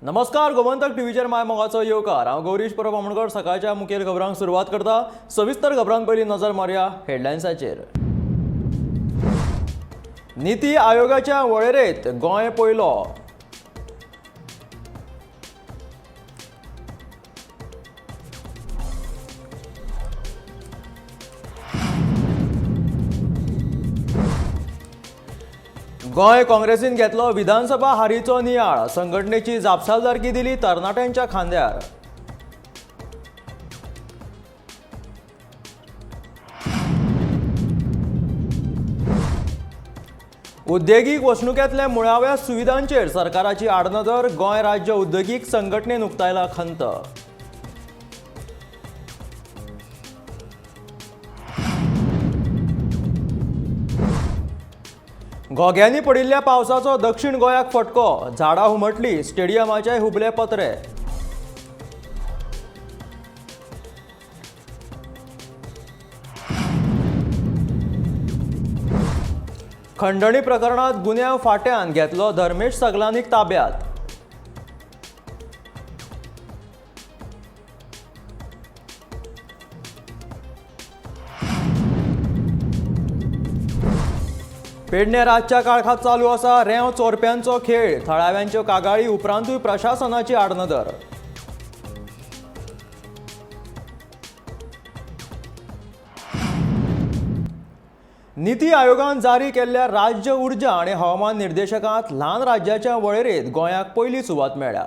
नमस्कार, गोमंतक टीव्हीचेर my मोगाचो येवकार. हांव गौरीश परब आमोणकर. सकाळच्या मुखेल खबरांक सुरवात करता. सविस्तर खबरांक पयलीं नजर मारया हेडलायन्साचेर. निती आयोगाच्या वळेरेंत गोंय पयलो. गोंय काँग्रेसीन घेतलो विधानसभा हारीचो नियाळ. संघटनेची जापसालदारकी दिली तरणाट्यांच्या खांद्यार. उद्देगीक वसणुकेंतल्या मुळाव्या सुविधांचेर सरकाराची आडनदर. गोंय राज्य उद्देगीक संघटनेन उक्तायला खंत. घोग्यांनी पडिल्ल्या पावसाचो दक्षिण गोंयाक फटको. झाडां हुमटली, स्टेडियमाचे हुबले पत्रे. खंडणी प्रकरणात गुन्यांव फांट्यान घेतलो धर्मेश सगलानीक ताब्यात. पेडणे रातच्या काळखात चालू आसा रेंव चोरप्यांचो खेळ. थळाव्यांच्यो कागाळी उपरांतूय प्रशासनाची आडनदर. निती आयोगान जारी केल्ल्या राज्य ऊर्जा आनी हवामान निर्देशकांत ल्हान राज्याच्या वळेरेंत गोंयाक पयली सुवात मेळ्ळ्या.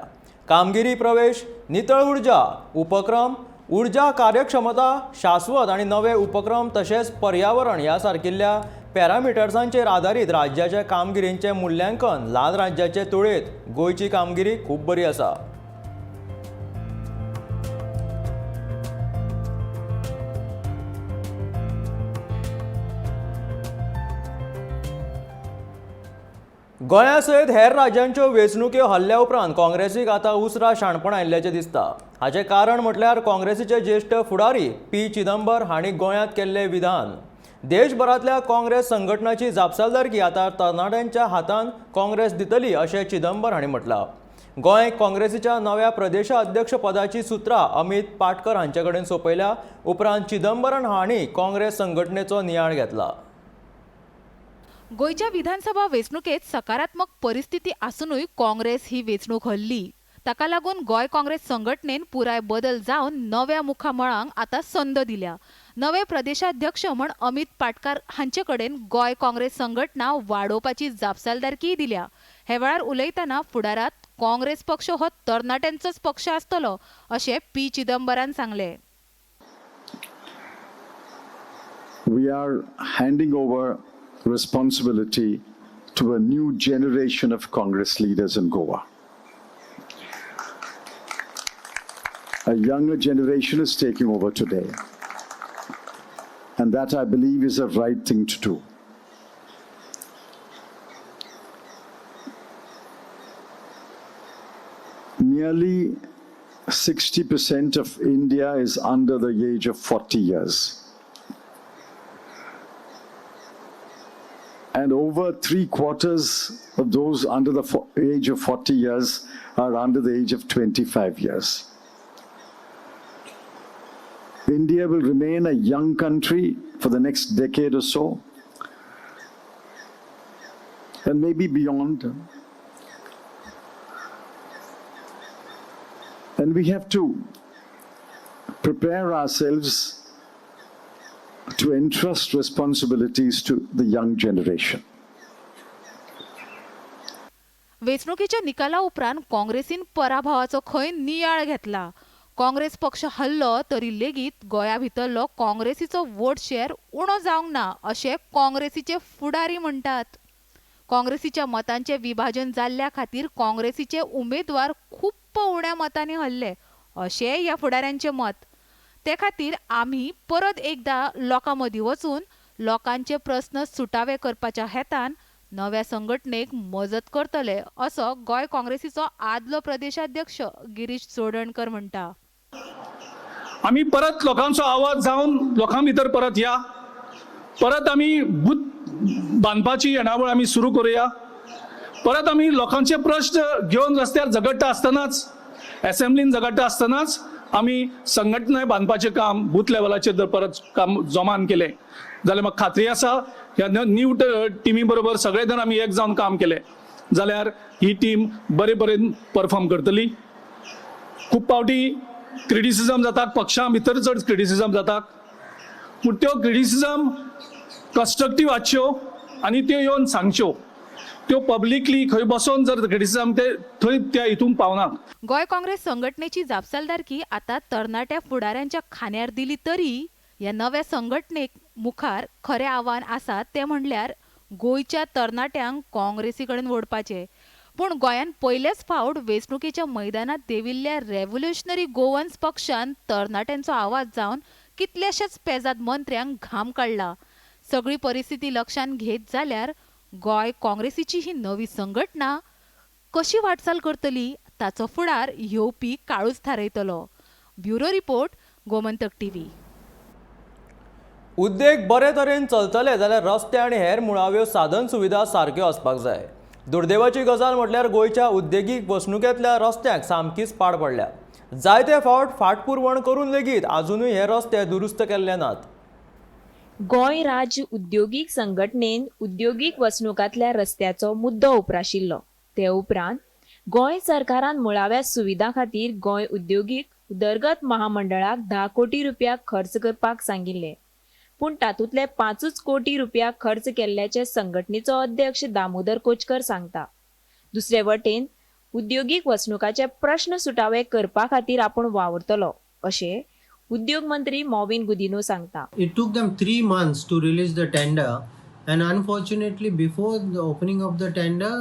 कामगिरी प्रवेश, नितळ ऊर्जा उपक्रम, ऊर्जा कार्यक्षमता, शाश्वत आनी नवे उपक्रम तशेंच पर्यावरण ह्या सारकिल्ल्या पॅरामिटर्सांचेर आदारीत राज्याच्या कामगिरींचें मुल्यांकन. ल्हान राज्याचे तुळेंत गोंयची कामगिरी खूब बरी आसा. गोंया सयत हेर राज्यांच्यो वेंचणुक्यो हल्ल्या उपरांत काँग्रेसीक आतां उसरा शाणपण आयिल्ल्याचें दिसता. हाचें कारण म्हटल्यार काँग्रेसीचे ज्येश्ठ फुडारी पी चिदंबर हांणी गोंयांत केल्लें विधान. देशभरांतल्या काँग्रेस संघटनाची जापसालदारकी आतां तरणाट्यांच्या हातांत काँग्रेस दितली अशें चिदंबर हांणी म्हटलां. गोंय काँग्रेसीच्या नव्या प्रदेशाध्यक्ष पदाची सुत्रां अमित पाटकर हांचे कडेन सोंपयल्या उपरांत चिदंबरम हांणी काँग्रेस संघटनेचो नियाळ घेतला. गोंयच्या विधानसभा वेंचणुकेत सकारात्मक परिस्थिती आसुनूय काँग्रेस ही वेंचणूक हरली. ताका लागून गोंय काँग्रेस संघटनेन पुराय बदल जावन नव्या मुखामळांक आतां संद दिल्या. नवे प्रदेशाध्यक्ष म्हण अमित पाटकार हांचे कडेन गोंय काँग्रेस संघटना वाडोवपाची जापसालदारकीय दिल्या. हे वेळार उलयतना फुडारांत काँग्रेस पक्ष हो तरणाट्यांचोच पक्ष आसतलो अशें पी चिदंबरान सांगलें. We are handing over responsibility to a new generation of Congress leaders in Goa. A younger generation is taking over today. And that, I believe, is the right thing to do. Nearly 60% of India is under the age of 40 years. And over 3/4 of those under the age of 40 years are under the age of 25 years. India will remain a young country for the next decade or so, and maybe beyond. And we have to prepare ourselves to entrust responsibilities to the young generation. वेंचणुकेच्या निकाला उपरांत काँग्रेसीन पराभवाचो खंय नियाळ घेतला. काँग्रेस पक्ष हल्लो तरी लेगीत गोंया भितरलो काँग्रेसीचो वोट शेअर उणो जावंक ना अशें काँग्रेसीचे फुडारी म्हणटात. काँग्रेसीच्या मतांचें विभाजन जाल्ल्या खातीर काँग्रेसीचे उमेदवार खूब उण्या मतांनी हल्ले अशेंय ह्या फुडाऱ्यांचें मत. ते खातीर आमी परत एकदा लोकां मदीं वचून लोकांचे प्रस्न सुटावे करपाच्या हेतान नव्या संघटनेक मजत करतले असो गोंय काँग्रेसीचो आदलो प्रदेशाध्यक्ष गिरीश चोडणकर म्हणटा. आमी परत लोकांचो आवाज जावन लोकां भितर परत या, परत आमी बूथ बांदपाची येणावळ आमी सुरू करुया, परत आमी लोकांचे प्रश्न घेवन रस्त्यार झगडटा आसतनाच, एसेंब्लीन झगडटा आसतनाच आमी संघटना बांदपाचें काम बूथ लेवलाचेर जर परत काम जोमान केलें जाल्यार म्हाका खात्री आसा ह्या न्यू टिमी बरोबर सगळे जाण आमी एक जावन काम केलें जाल्यार ही टीम बरे बरेन परफॉर्म करतली. खूब फावटी क्रिटिसिजम जाता, पक्षां भितर चड क्रिटिसिजम जाता, पूण त्यो क्रिटिसिजम कन्स्ट्रक्टीव आसच्यो आनी त्यो येवन सांगच्यो. त्यो पब्लिकली खंय बसोन जर क्रिटिसिजम ते थंय त्या हितून पावना. गोंय काँग्रेस संघटनेची जापसालदारकी आतां तरणाट्या फुडाऱ्यांच्या खांद्यार दिली तरी ह्या नव्या संघटनेक मुखार खरें आव्हान आसा तें म्हणल्यार गोंयच्या तरणाट्यांक काँग्रेसी कडेन ओडपाचें. पूण गोंयांत पयलेच फावट वेंचणुकेच्या मैदानांत देंविल्ल्या रेव्होल्युशनरी गोवन्स पक्षान तरणाट्यांचो आवाज जावन कितल्याशाच पेजाद मंत्र्यांक घाम काडला. सगळी परिस्थिती लक्षांत घेत जाल्यार गोंय काँग्रेसीची ही नवी संघटना कशी वाटचाल करतली ताचो फुडार येवपी काळूच थारयतलो. Bureau report, Gomantak TV. उद्देग बरे तरेन चलतले जाल्यार रस्ते आनी हेर मुळाव्यो साधन सुविधा सारक्यो आसपाक जाय. दुर्दैवाची गजाल म्हटल्यार गोंयच्या उद्देगीक वसणुकेंतल्या रस्त्यांक सामकीच पाड पडल्या. जायते फावट फाटपुरवण करून लेगीत आजुनूय हे रस्ते दुरुस्त केल्ले नात. गोंय राज्य उद्योगीक संघटनेन उद्योगीक वसणुकांतल्या रस्त्याचो मुद्दो उप्राशिल्लो. ते उपरांत गोंय सरकारान मुळाव्या सुविधां खातीर गोंय उद्योगीक उदरगत महामंडळाक 10 कोटी रुपया खर्च करपाक सांगिल्ले, पूण तातूंतले 5 कोटी रुपया खर्च केल्ल्याचे संघटनेचो अध्यक्ष दामोदर कोचकर सांगता. दुसरे वटेन उद्योगीक वसणुकाचे प्रश्न सुटावे करपा खातीर आपूण वावुरतलो अशें उद्योग मंत्री मॉविन गुदिन्हो सांगता. It took them 3 months to release the tender, and unfortunately before the opening of the tender,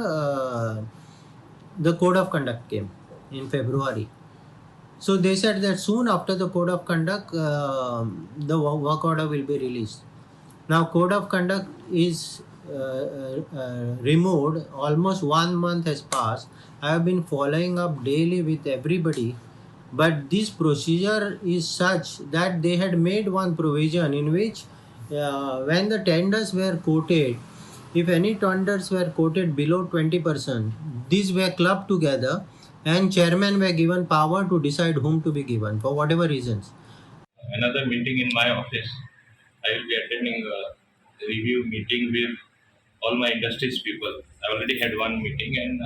the code of conduct came in February. So they said that soon after the code of conduct, the work order will be released. Now code of conduct is removed. Almost 1 month has passed. I have been following up daily with everybody, but this procedure is such that they had made one provision in which when the tenders were quoted, if any tenders were quoted below 20%, these were clubbed together and chairman were given power to decide whom to be given for whatever reasons. Another meeting in my office, I will be attending a review meeting with all my industries people. I already had one meeting, and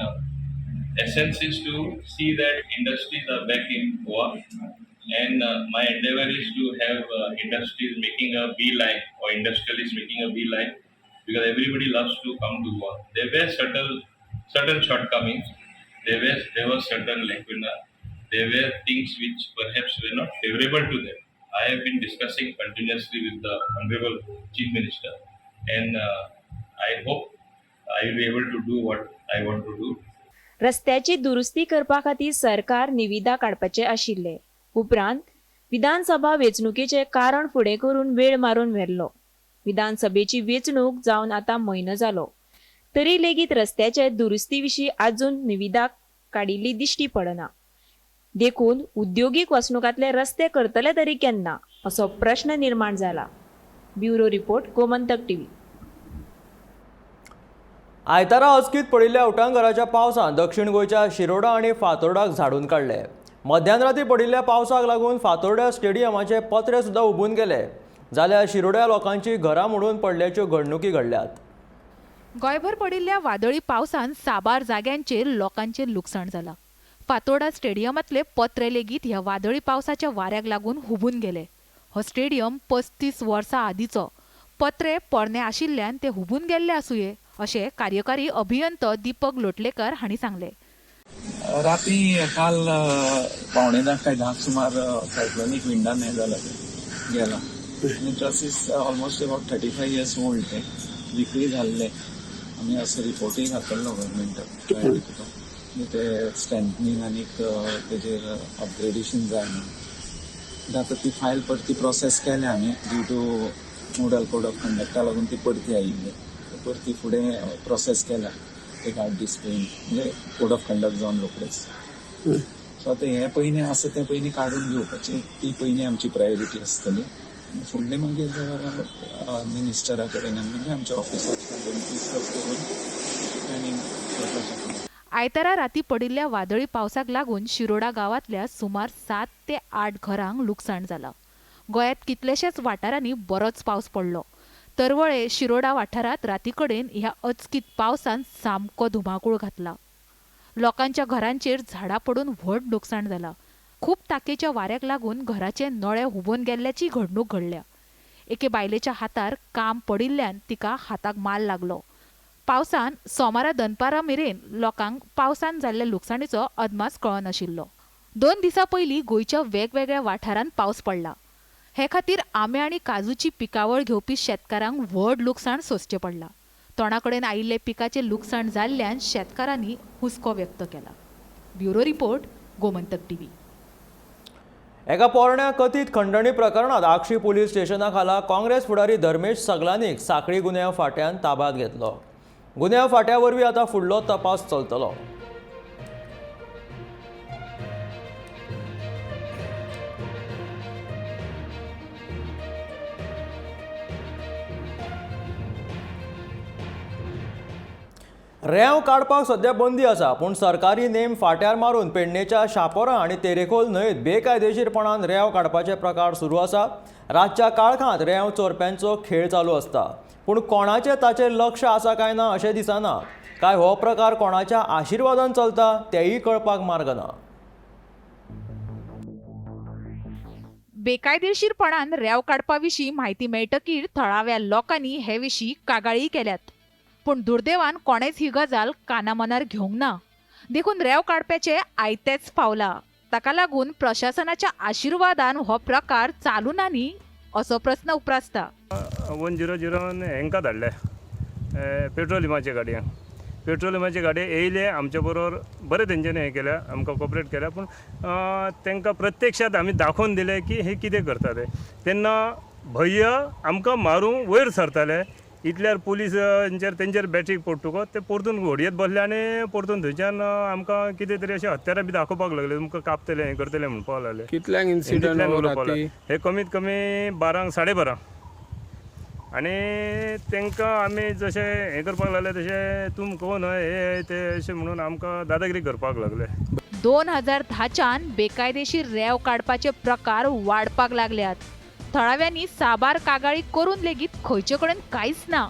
essence is to see that industries are back in Goa, and my endeavor is to have industries making a beeline or industrialists making a beeline, because everybody loves to come to Goa. There were certain shortcomings, there was certain lacuna, there were things which perhaps were not favorable to them. I have been discussing continuously with the Honorable Chief Minister, and I hope I will be able to do what I want to do. रस्त्याची दुरुस्ती करपा खातीर सरकार निविदा काडपाचे आशिल्ले. उपरांत विधानसभा वेंचणुकेचें कारण फुडें करून वेळ मारून व्हेल्लो. विधानसभेची वेंचणूक जावन आतां म्हयनो जालो तरी लेगीत रस्त्याचे दुरुस्ती विशीं आजून निविदा काडिल्ली दिश्टी पडना. देखून उद्योगीक वसणुकांतले रस्ते करतले तरी केन्ना असो प्रश्न निर्माण जाला. Bureau report, Gomantak TV. आयतारा अचकीत पडिल्ल्या उटांगराच्या पावसान दक्षिण गोंयच्या शिरोडा आनी फातोर्डाक झाडून काडले. मध्यान राती पडिल्ल्या पावसाक लागून फातोर्ड्या स्टेडियमाचे पत्रे सुद्दां उबून गेले, जाल्यार शिरोड्या लोकांची घरां मोडून पडल्याच्यो घडणुकी घडल्यात. गोंयभर पडिल्ल्या वादळी पावसान साबार जाग्यांचेर लोकांचें लुकसाण जालां. फातोर्डा स्टेडियमांतले पत्रे लेगीत ह्या वादळी पावसाच्या वाऱ्याक लागून हुबून गेले. हो स्टेडियम 35 वर्सां आदींचो. पत्रे पोरणे आशिल्ल्यान ते हुबून गेल्ले आसुये अशें कार्यकारी अभियंतो दीपक लोटलेकर हांणी सांगलें. राती काल 9:45 काय 10 सुमार सायक्लोनीक विंडान हें जालां तें गेलां आनी truss is almost about 35 years old. तें विकूय जाल्लें. आमी असो रिपोर्टूय घातलेलो गव्हर्मेंटाक ते स्ट्रेंथनींग आनीक तेजेर अपग्रेडेशन जाय म्हणून. आतां ती फायल परती प्रोसेस केल्या आमी. Due to model code of कंडक्टा लागून ती परती आयिल्ली. परती फुडें प्रोसेस केल्या एक 8 दीस पयलीं, म्हणजे कोड ऑफ कंडक्ट जावन रोखडेच. सो आतां हें पयलीं आसा तें पयलीं काडून घेवपाचें, ती पयलीं आमची प्रायोरिटी आसतली. फुडलें मागीर मिनिस्टरा कडेन आनी मागीर आमच्या ऑफिसर्सा कडेन डिस्कस करून प्लॅनिंग करपाचें. आयतारा राती पडिल्ल्या वादळी पावसाक लागून शिरोडा गांवांतल्या सुमार 7 ते 8 घरांक लुकसाण जालां. गोंयांत कितलेशेच वाठारांनी बरोच पावस पडलो. तरवळे शिरोडा वाठारांत राती कडेन ह्या अचकीत पावसान सामको धुमाकूळ घातला. लोकांच्या घरांचेर झाडां पडून व्हड लुकसाण जालां. खूब ताकेच्या वाऱ्याक लागून घराचे नळे हुबून गेल्ल्याची घडणूक घडल्या. एके बायलेच्या हातार काम पडिल्ल्यान तिका हाताक माल लागलो. पावसान सोमारा दनपारा मेरेन लोकांक पावसान जाल्ल्या लुकसाणीचो अदमास कळनाशिल्लो. 2 दिसां पयलीं गोंयच्या वेगवेगळ्या वाठारांत पावस पडला. हे खातीर आंबे आनी काजूची पिकावळ घेवपी शेतकारांक व्हड लुकसाण सोंसचें पडलां. तोंडा कडेन आयिल्ले पिकाचें लुकसाण जाल्ल्यान शेतकारांनी हुस्को व्यक्त केला. Bureau report, Gomantak TV. एका पोरण्या कथीत खंडणी प्रकरणात आगशी पोलीस स्टेशना खाला काँग्रेस फुडारी धर्मेश सगलानीक साखळी गुन्यांव फांट्यान ताब्यांत घेतलो. गुन्यांव फांट्या वरवीं आतां फुडलो तपास चलतलो. रेंव काडपाक सध्या बंदी आसा, पूण सरकारी नेम फाट्यार मारून पेडणेच्या शापोरा आनी तेरेखोल न्हंयेत बेकायदेशीरपणान रेंव काडपाचे प्रकार सुरू आसा. रातच्या काळखांत रेंव चोरप्यांचो खेळ चालू आसता, पूण कोणाचें ताचेर लक्ष आसा काय ना अशें दिसना. काय हो प्रकार कोणाच्या आशिर्वादान चलता तेंय कळपाक मार्ग ना. बेकायदेशीरपणान रेंव काडपा विशीं म्हायती मेळटकीर थळाव्या लोकांनी हे विशीं कागाळी केल्यात, पूण दुर्दैवान कोणेच ही गजाल कानामनार घेवंक ना. देखून रेंव काडप्याचे आयतेच पावला. ताका लागून प्रशासनाच्या आशिर्वादान हो प्रकार चालू ना न्ही असो प्रस्न उप्रासता. 100 हेंकां धाडले पेट्रोलियमाच्या गाडयांक. पेट्रोलियमाची गाडी येयले आमचे बरोबर, बरें तेंच्यांनी हें केलें, आमकां कॉपरेट केलें, पूण तांकां प्रत्यक्षांत आमी दाखोवन दिलें की हे कितें करता ते. तेन्ना भंय आमकां मारूंक वयर सरताले. इतल्यार पुलिसांचेर तेंचेर बॅटरी पडटकच ते परतून व्हडयेत बसले आनी परतून थंयच्यान आमकां कितें तरी अशें हत्यारां बी दाखोवपाक लागले, तुमकां कापतले हें करतले म्हणपाक लागले. कितल्यांक इन्सिडंट? हे कमीत कमी 12 12:30. आनी तांकां आमी जशें हें करपाक लागले तशें तुमकां न्हय हे ते अशें म्हणून आमकां दादागिरी करपाक लागले. 2010च्यान बेकायदेशीर रेंव काडपाचे प्रकार वाडपाक लागल्यात. थळाव्यांनी साबार कागाळी करून लेगीत खंयचे कडेन कांयच ना.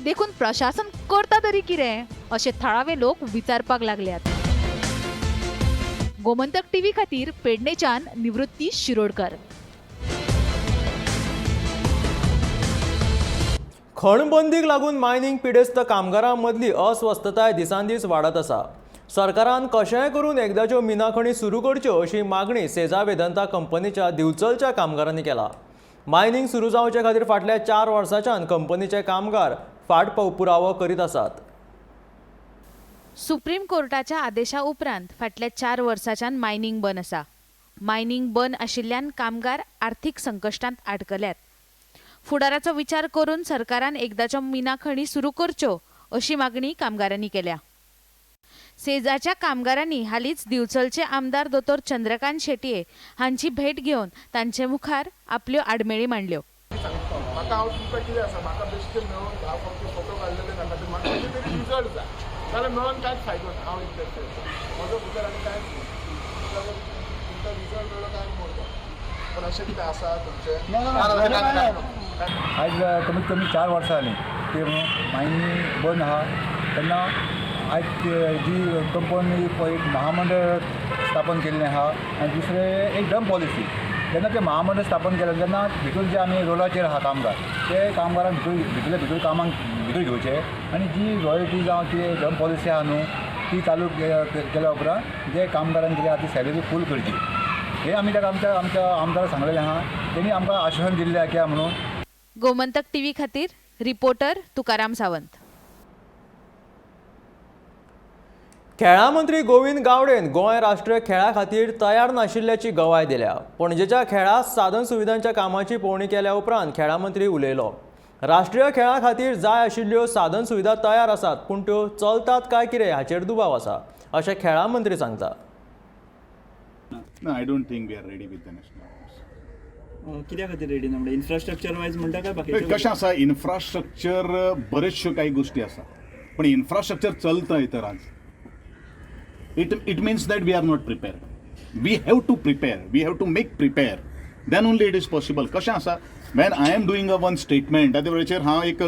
देखून प्रशासन करता तरी कितें अशें थळावे लोक विचारपाक लागल्यात. गोमंतक टीव्ही खातीर पेडणेच्यान निवृत्ती शिरोडकर. खणबंदीक लागून मायनिंग पिडेस्त कामगारां मदली अस्वस्थताय दिसान दीस वाडत आसा. सरकारान कशेंय करून एकदाच्यो मिना खणी सुरू करच्यो अशी मागणी सेजा वेदांता कंपनीच्या दिवचलच्या कामगारांनी केला. मायनिंग सुरू जावचे खातीर फाटल्या 4 वर्सांच्यान कंपनीचे कामगार फाटपुरावो करीत आसात. सुप्रीम कोर्टाच्या आदेशा उपरांत फाटल्या 4 वर्सांच्यान मायनिंग बंद आसा. मायनिंग बंद आशिल्ल्यान कामगार आर्थीक संकश्टांत आडकल्यात. फुडाराचो विचार करून सरकारान एकदाच्यो मिना खणी सुरू करच्यो अशी मागणी कामगारांनी केल्या. सेजाच्या कामगारांनी हालींच दिवचलचे आमदार दोतोर चंद्रकांत शेटये हांची भेट घेवन तांचे मुखार आपल्यो आडमेळी मांडल्यो. म्हाका हांव तुमकां कितें आसा, म्हाका बेश्टे मेळोन 10 फावटी फोटो काडलेले नाका, म्हाका कितें तरी रिजल्ट जाय, जाल्यार मेळोन कांयच फायदो ना. हांव इंट्रस्टेड, म्हजो भितर आनी कांयच ना, तुमकां रिजल्ट मेळ्ळो काय मोडटा, पूण अशें कितें आसा तुमचें? आयज कमीत कमी 4 वर्सां जालीं की मायनिंग बंद आहा. तेन्ना आयज जी कंपनी एक महामंडळ स्थापन केल्लें आहा आनी दुसरें एक डंप पॉलिसी. जेन्ना तें महामंडळ स्थापन केलें तेन्ना भितर जे आमी रोलाचेर आहा कामगार, ते कामगारांक भितर भितर कामाक भितर घेवचे आनी जी रॉयल्टी जावं ती डंप पॉलिसी आहा न्हू ती चालू केल्या उपरांत जे कामगारांक कितें आहा ती सॅलरी फूल करची. हे आमी ताका आमच्या आमच्या आमदाराक सांगलेलें आहा, तेणी आमकां आश्वासन दिल्लें आहा की म्हणून. गोमंतक टीव्ही खातीर रिपोर्टर तुकाराम सावंत. खेळां मंत्री गोविंद गावडेन गोंय राष्ट्रीय खेळा खातीर तयार नाशिल्ल्याची गवाय दिल्या. पणजेच्या खेळा साधन सुविधांच्या कामाची पळोवणी केल्या उपरांत खेळां मंत्री उलयलो. राष्ट्रीय खेळां खातीर जाय आशिल्ल्यो साधन सुविधा तयार आसात, पूण त्यो चलतात काय कितें हाचेर दुबाव आसा अशें खेळां मंत्री सांगता. I don't think we are ready with the national games. कित्या खातीर रेडी ना? म्हणजे इन्फ्रास्ट्रक्चर वायज म्हणटा काय बाकी? कशें आसा, इन्फ्रास्ट्रक्चर बऱ्योचश्यो कांय गोश्टी आसा, पण इन्फ्रास्ट्रक्चर चलता तर आज It means that we are not prepared. We have to prepare, we have to make prepare, then only it is possible. कशें आसा, when I am doing a one statement, त्या वेळाचेर हांव एक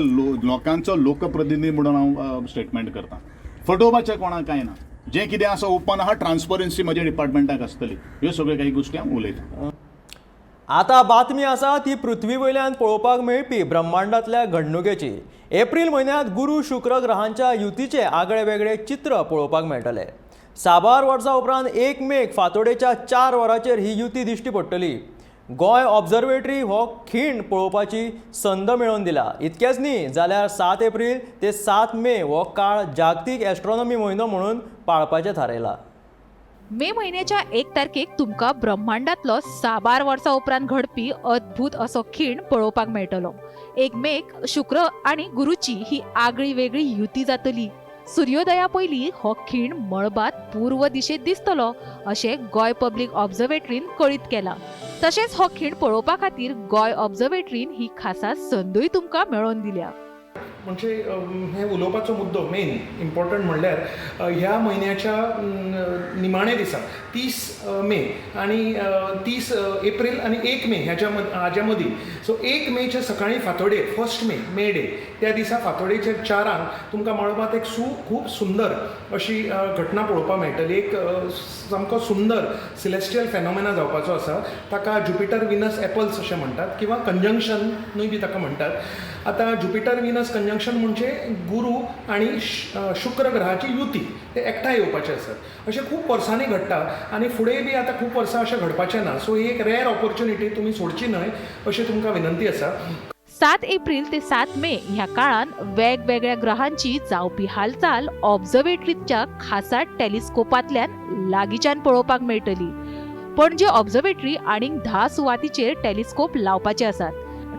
लोकांचो लोकप्रतिनिधी म्हणून हांव स्टेटमेंट करता. फटोवपाचें कोणाक कांय ना, जें कितें आसा ओपन आहा, ट्रान्सपरन्सी म्हज्या डिपार्टमेंटाक आसतली. ह्यो सगळ्यो काही गोश्टी हांव उलयतां. आतां बातमी आसा ती पृथ्वी वयल्यान पळोवपाक मेळपी ब्रह्मांडांतल्या घडणुकेची. एप्रील म्हयन्यांत गुरू शुक्र ग्रहांच्या युतीचे आगळे वेगळे चित्र पळोवपाक मेळटले. साबार वर्सां उपरांत 1 मेक फांतोडेच्या 4 वरांचेर ही युती दिश्टी पडटली. गोंय ऑब्झर्वेटरी हो खीण पळोवपाची संद मेळोवन दिला. इतकेंच न्ही जाल्यार 7 एप्रील ते 7 मे हो काळ जागतीक एस्ट्रॉनॉमी म्हयनो म्हणून पाळपाचें थारायला. मे म्हयन्याच्या 1 तारखेक तुमकां ब्रह्मांडांतलो साबार वर्सां उपरांत घडपी अद्भुत असो खीण पळोवपाक मेळटलो. 1 मेक शुक्र आनी गुरूची ही आगळी वेगळी युती जातली. सुर्योदया पयलीं हो खीण मळबांत पूर्व दिशेंत दिसतलो अशें गोंय पब्लीक ऑब्झर्वेटरीन कळीत केलां. तशेंच हो खीण पळोवपा खातीर गोंय ऑब्झर्वेटरीन ही खासा संदूय तुमकां मेळोवन दिल्या. म्हणजे हे उलोवपाचो मुद्दो मेन इम्पॉर्टंट म्हणल्यार ह्या म्हयन्याच्या निमाणे दिसा 30 मे आनी 30 एप्रील आनी 1 मे ह्याच्या हाज्या मदीं, सो 1 मेच्या सकाळीं फांतोडेर 1 मे मे डे त्या दिसा फांतोडेचेर 4 तुमकां मळबांत एक खूब सुंदर अशी घटना पळोवपाक मेळटली. एक सामको सुंदर सिलेस्टियल फेनोमेना जावपाचो आसा. ताका ज्युपिटर विनस एपल्स अशें म्हणटात किंवा कंजंक्शनूय बी ताका म्हणटात. आतां ज्युपिटर विनस कंजंक्शन म्हणजे गुरू आनी शुक्र ग्रहाची युती, ते एकठांय येवपाचे आसात. अशें खूब वर्सांनी घडटा आनी फुडें बी आतां खूब वर्सां अशें घडपाचें ना. सो ही एक रेअर ऑपॉर्च्युनिटी तुमी सोडची न्हय अशी तुमकां विनंती आसा. 7 एप्रील ते 7 मे ह्या काळांत वेगवेगळ्या ग्रहांची जावपी हालचाल ऑब्झर्वेटरीच्या खासा टेलिस्कोपांतल्यान लागींच्यान पळोवपाक मेळटली. पणजे ऑब्झर्वेटरी आनीक 10 सुवातीचेर टेलिस्कोप लावपाचे आसात.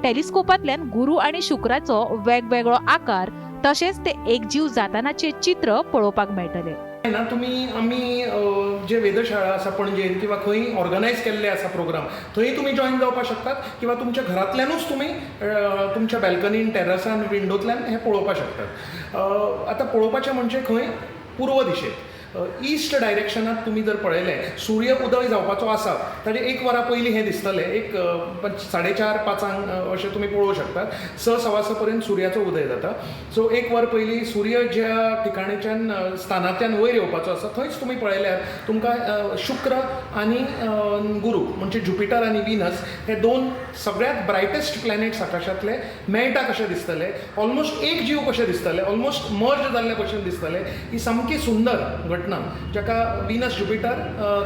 टेलिस्कोपांतल्यान गुरू आनी शुक्राचो वेगवेगळो आकार तशेंच ते एकजीव जातानाचे चित्र पळोवपाक मेळटले. ना तुमी आमी जे वेधशाळा आसा पणजेन किंवा खंय ऑर्गनायज केल्ले आसा प्रोग्राम थंय तुमी जॉयन जावपाक शकतात किंवा तुमच्या घरांतल्यानूच तुमी तुमच्या बॅल्कनीन, टॅरसान, विंडोंतल्यान हें पळोवपाक शकतात. आतां पळोवपाचें म्हणजे खंय पूर्व दिशेक ईस्ट डायरेक्शनात तुमी जर पळयलें सूर्य उदय जावपाचो आसा ताजे 1 वरा पयलीं हें दिसतलें. एक 4:30 5 अशें तुमी पळोवंक शकतात. 6 सव्वा 6 पर्यंत सुर्याचो उदय जाता. सो 1 वर पयलीं सूर्य ज्या ठिकाणच्यान स्थानांतल्यान वयर येवपाचो आसा थंयच तुमी पळयल्यार तुमकां शुक्र आनी गुरू म्हणजे ज्युपिटर आनी विनस हे 2 सगळ्यांत ब्रायटेस्ट प्लॅनेट्स आकाशांतले मेळटा कशें दिसतले, ऑलमोस्ट एक जीव कशें दिसतले, ऑलमोस्ट मर्ज जाल्ले भशेन दिसतले. ही सामकी सुंदर घटना जाका विनस ज्युपिटर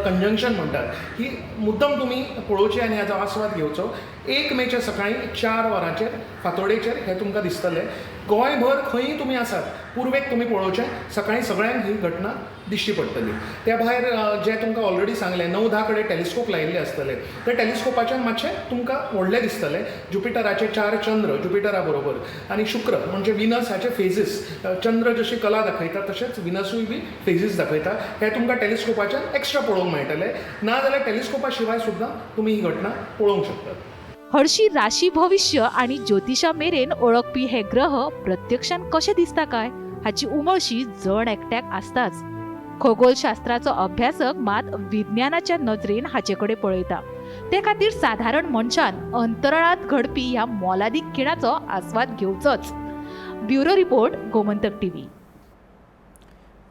कंजंक्शन म्हणटात ही मुद्दम तुमी पळोवची आनी हाजो आस्वाद घेवचो. 1 मेच्या सकाळीं 4 वरांचेर फांतोडेचेर हें तुमकां दिसतलें. गोंयभर खंयी तुमी आसात पुर्वेक तुमी पळोवचें, सकाळीं सगळ्यांक ही घटना दिश्टी पडटली. त्या भायर जें तुमकां ऑलरेडी सांगलें 9-10 कडेन टेलिस्कोप लायिल्ले आसतले, त्या टेलिस्कोपाच्यान मातशें तुमकां व्हडलें दिसतलें. ज्युपिटराचे 4 चंद्र ज्युपिटरा बरोबर आनी शुक्र म्हणजे विनस हाचे फेजीस, चंद्र जशी कला दाखयता तशेंच विनसूय बी फेजीस दाखयता, हें तुमकां टेलिस्कोपाच्यान एक्स्ट्रा पळोवंक मेळटलें. ना जाल्यार टेलिस्कोपा शिवाय सुद्दां तुमी ही घटना पळोवंक शकतात. हरशी राशी भविष्य आनी ज्योतिषा मेरेन ओळखपी हे ग्रह प्रत्यक्षान कशे दिसता काय हाची उमळशी जण एकट्याक आसताच. खगोलशास्त्राचो अभ्यासक मात विज्ञानाच्या नजरेन हाचे कडेन पळयता. ते खातीर साधारण मनशान अंतराळांत घडपी ह्या मोलादीक खिणाचो आस्वाद घेवचोच. Bureau report, Gomantak TV.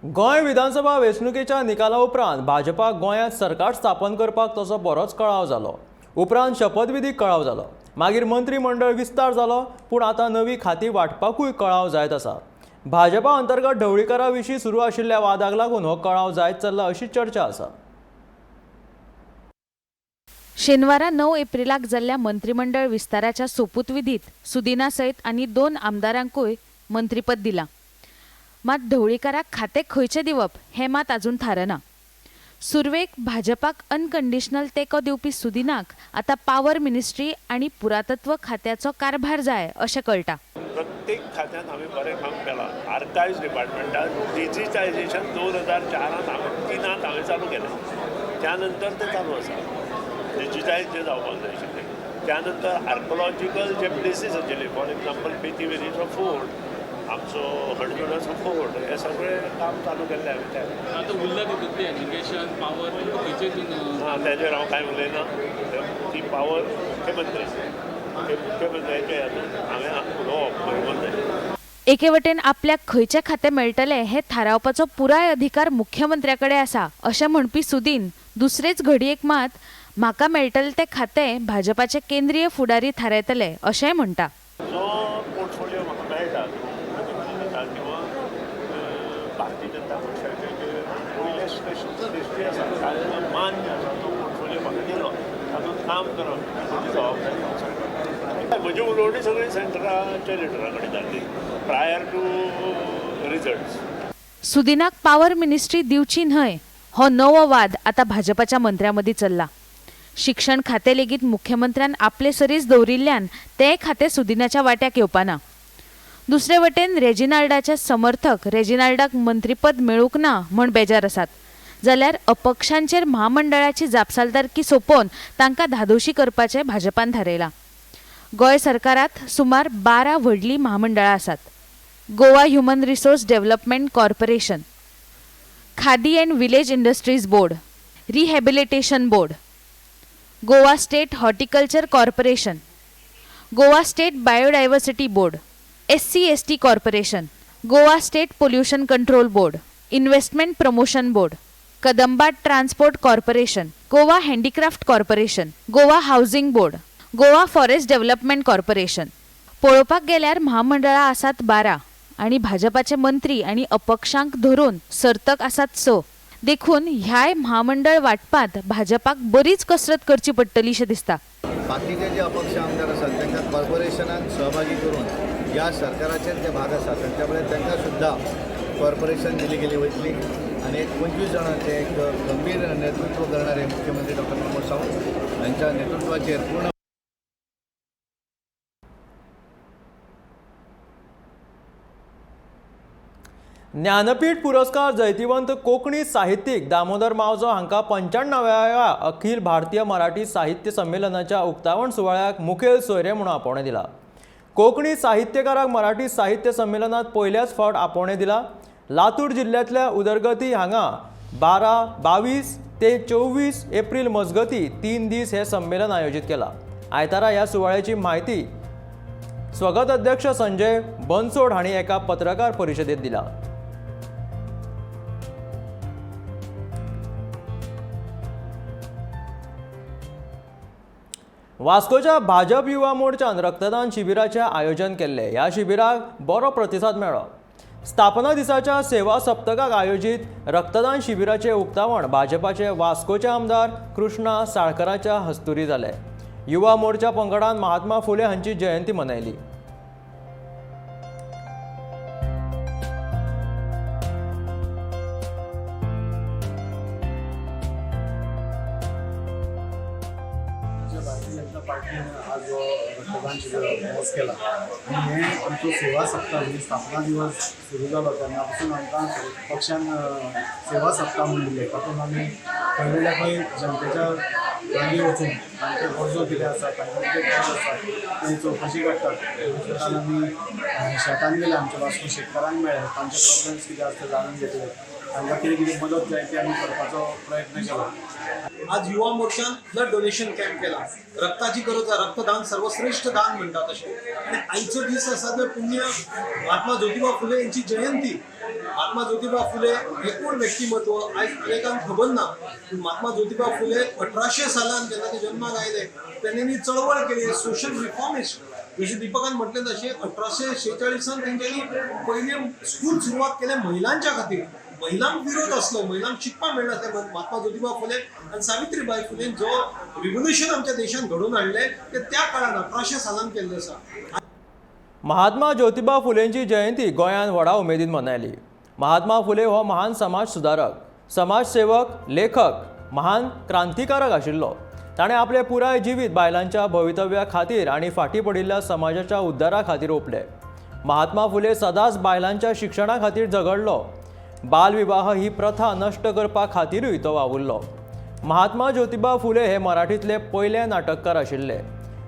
Goa विधानसभा वेंचणुकेच्या निकाला उपरांत भाजपा गोंयांत सरकार स्थापन करपाक तसो बरोच कळाव जालो. उपरांत शपथविधी कळाव जालो, मागीर मंत्रीमंडळ विस्तार जालो, पूण आतां नवी खाती वांटपाकूय कळाव जायत आसा. भाजपा अंतर्गत ढवळीकारा विशीं सुरू आशिल्ल्या वादाक लागून हो कळाव जायत चल्ला अशी चर्चा आसा. शेनवारा 9 एप्रिलाक जाल्ल्या मंत्रीमंडळ विस्ताराच्या सोपूतविधीत सुदिना सयत आनी 2 आमदारांकूय मंत्रीपद दिलां. मात ढवळीकाराक खातें खंयचें दिवप हें मात आजून थारना. सुरवेक भाजपाक अनकंडिशनल तेंको दिवपी सुदिनाक आतां पावर मिनिस्ट्री आनी पुरातत्व खात्याचो कारभार जाय अशें कळटा. प्रत्येक खात्यान हांवें बरें काम केलां. आर्कायव्स डिपार्टमेंटान डिजिटायजेशन 2004 हांवें 3 हांवें चालू केलें, त्या नंतर तें चालू आसा. डिजिटायज जें जावपाक जाय आशिल्लें. त्या नंतर आर्कोलॉजिकल जे प्लेसीस आशिल्ले, फॉर एग्जाम्पल बेती वेलीचो फोर्ट, आमचो हणजुणाचो फोर्ट, हें सगळें काम चालू केल्लें हांवें त्या. आतां उरला तितूंतली एज्युकेशन पावर खंयचे? ना, ताजेर हांव कांय उलयना. ती पावर मुख्यमंत्री, मुख्यमंत्र्याच्या हातून हांवें उलोवप बरोबर न्हय. एके वटेन आपल्याक खंयचें खातें मेळटलें हें थारावपाचो पुराय अधिकार मुख्यमंत्र्या कडेन आसा अशें म्हणपी सुदीन दुसरेच घडयेक मात म्हाका मेळटलें तें खातें भाजपाचे केंद्रीय फुडारी थारायतले अशेंय म्हणटा. जो पोर्टफोलियो म्हाका मेळटा, मुख्यमंत्री दिता किंवा भारतीय जनता पक्षाचे जे वयले श्रेश्ठी आसा तांकां मान्य आसा तो पोर्टफोलियो म्हाका दिलो, तातूंत काम करप ही म्हजी जबाबदारी हांव सांगता. म्हजी उलोवणी सगळी सेंट्राच्या लिडरा कडेन जाली प्रायर टू रिजल्ट्स. सुदिनाक पावर मिनिस्ट्री दिवची न्हय हो नवो वाद आतां भाजपाच्या मंत्र्यां मदीं चल्ला. शिक्षण खातें लेगीत मुख्यमंत्र्यान आपले सरीच दवरिल्ल्यान तें खातें सुदिनाच्या वाट्याक येवपाना. दुसरे वटेन रेजिनाल्डाचे समर्थक रेजिनाल्डाक मंत्रीपद मेळूंक ना म्हण बेजार आसात, जाल्यार अपक्षांचेर म्हामंडळाची जापसालदारकी सोंपोवन तांकां धादोशी करपाचें भाजपान थारायलां. गोंय सरकारांत सुमार 12 व्हडलीं म्हामंडळां आसात. Goa human resource development corporation, Khadi and village industries board, rehabilitation board, Goa state horticulture corporation, Goa state biodiversity board, SC/ST corporation, Goa state pollution control board, investment promotion board, Kadamba transport corporation, Goa handicraft corporation, Goa housing board, Goa forest development corporation. पळोवपाक गेल्यार म्हामंडळां आसात 12 आनी भाजपाचे मंत्री आनी अपक्षांक धरून सर्तक आसात 6. देखून ह्याय म्हामंडळ वांटपांत भाजपाक बरीच कसरत करची पडटली अशें दिसता. बाकीचे जे अपक्ष आमदार आसात तांकां कॉर्पोरेशनान सहभागी करून ह्या सरकाराचेर जे भाग आसा तांच्या कडेन तांकां सुद्दां कॉर्पोरेशन दिली गेली वयतली आनी एक 25 जाणांचें एक गंभीर नेतृत्व करणारे मुख्यमंत्री डॉक्टर प्रमोद सावंत हांच्या नेतृत्वाचेर पूर्ण. ज्ञानपीठ पुरस्कार जैतिवंत कोंकणी साहित्यीक दामोदर मावजो हांकां 95व्या अखिल भारतीय मराठी साहित्य संमेलनाच्या उक्तावण सुवाळ्याक मुखेल सोयरे म्हणून आपोवणें दिलां. कोंकणी साहित्यकाराक मराठी साहित्य संमेलनात पयल्याच फावट आपोवणें दिलां. लातूर जिल्ल्यांतल्या उदरगती हांगा 12, 22 ते 24 एप्रिल मजगती 3 दीस हें संमेलन आयोजीत केलां. आयतारा ह्या सुवाळ्याची म्हायती स्वागत अध्यक्ष संजय बनसोड हांणी एका पत्रकार परिशदेंत दिला. वास्कोच्या भाजप युवा मोर्चान रक्तदान शिबिराचें आयोजन केल्लें. ह्या शिबिराक बरो प्रतिसाद मेळ्ळो. स्थापना दिसाच्या सेवा सप्तकाक आयोजीत रक्तदान शिबिराचें उक्तावण भाजपाचे वास्कोचे आमदार कृष्णा साळकराच्या हस्तुरी जालें. युवा मोर्चा पंगडान महात्मा फुले हांची जयंती मनयली. भारतीय जनता पार्टीन आज हो रक्तदान शिबीर ऑर्गनायज केला आनी हें आमचो सेवा सप्ताह म्हणजे स्थापना दिवस सुरू जालो तेन्ना पासून आमकां पक्षान सेवा सप्ताह म्हूण दिलें. तातूंत आमी खंय जाल्यार खंय जनतेच्या लागीं वचून तांचे गरजो कितें आसा, तांकां कितें गरज आसा तें चवकशी काडटात. काल आमी शेतान गेले, आमच्या वास्को शेतकारांक मेळ्ळे, तांचे प्रॉब्लम्स कितें आसा ते जाणून घेतले, तांकां कितें कितें मदत जाय ती आमी करपाचो प्रयत्न केला. आज युवा मोर्चान ब्लड डोनेशन कॅम्प केला. रक्ताची गरज आसा, रक्तदान सर्वश्रेष्ठ दान म्हणटा तशें. आनी आयचो दीस आसा तो पुण्य महात्मा ज्योतिबा फुले यांची जयंती. महात्मा ज्योतिबा फुले हे कोण व्यक्तिमत्व आयज अनेकांक खबर ना, पूण महात्मा ज्योतिबा फुले 1800 सालान जेन्ना ते जन्माक आयले तेन्ना चळवळ केली, सोशल रिफॉर्मिस्ट. जशें दीपकान म्हटलें तशें 1846 तेंच्यांनी पयलें स्कूल सुरवात केलें महिलांच्या खातीर. महिलांक विरोध आसलो, महिलांक शिकपाक मेळनासलें. महात्मा ज्योतिबा फुले आनी सावित्रीबाई फुलेन जो रिव्होल्युशन आमच्या देशान घडोवन हाडलें तें त्या काळान 1800 सालान केल्लें आसा. महात्मा ज्योतिबा फुलेंची जयंती गोंयांत व्हडा उमेदीन मनयली. महात्मा फुले हो महान समाज सुदारक, समाजसेवक, लेखक, महान क्रांतिकारक आशिल्लो. ताणें आपलें पुराय जिवीत बायलांच्या भवितव्या खातीर आनी फाटीं पडिल्ल्या समाजाच्या उद्धारा खातीर ओंपलें. महात्मा फुले सदांच बायलांच्या शिक्षणा खातीर झगडलो. बालविवाह ही प्रथा नश्ट करपा खातीरूय तो वावुरलो. महात्मा ज्योतिबा फुले हे मराठींतले पयले नाटककार आशिल्ले.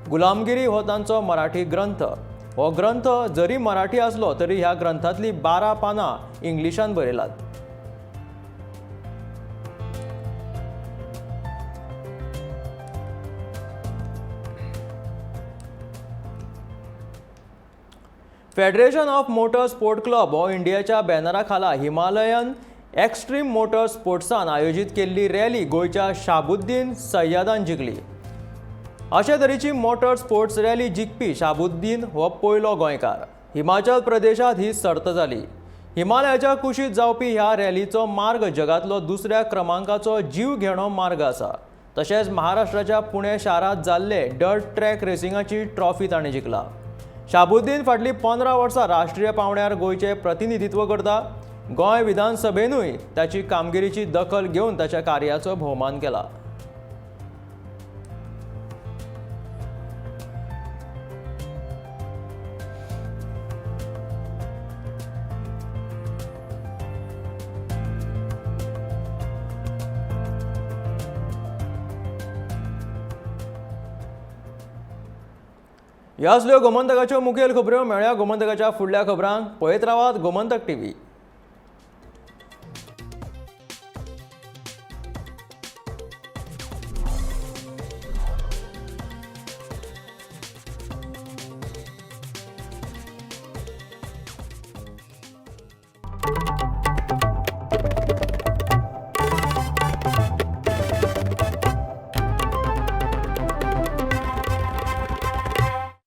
गुलामगिरी हो तांचो मराठी ग्रंथ. हो ग्रंथ जरी मराठी आसलो तरी ह्या ग्रंथांतली 12 पानां इंग्लिशान बरयलात. Federation of motor sport club हो इंडियाच्या बॅनरा खाला हिमालयन एक्स्ट्रीम मोटर स्पोर्ट्सान आयोजीत केल्ली रॅली गोंयच्या शाबुद्दीन सय्यदान जिखली. अशे तरेची मोटर स्पोर्ट्स रॅली जिखपी शाबुद्दीन हो पयलो गोंयकार. हिमाचल प्रदेशांत ही सर्त जाली. हिमालयाच्या कुशींत जावपी ह्या रॅलीचो मार्ग जगांतलो दुसऱ्या क्रमांकाचो जीव घेणो मार्ग आसा. तशेंच महाराष्ट्राच्या पुणे शारांत जाल्ले डर्ट ट्रॅक रेसिंगाची ट्रॉफी ताणें जिखला. शाबुद्दीन फाटलीं 15 वर्सां राष्ट्रीय पांवड्यार गोंयचें प्रतिनिधित्व करता. गोंय विधानसभेनूय ताची कामगिरीची दखल घेवन ताच्या कार्याचो भोवमान केला. ह्यो आसल्यो गोमंतकाच्यो मुखेल खबऱ्यो. मेळया गोमंतकाच्या फुडल्या खबरांक. पळयत रावात गोमंतक टीव्ही.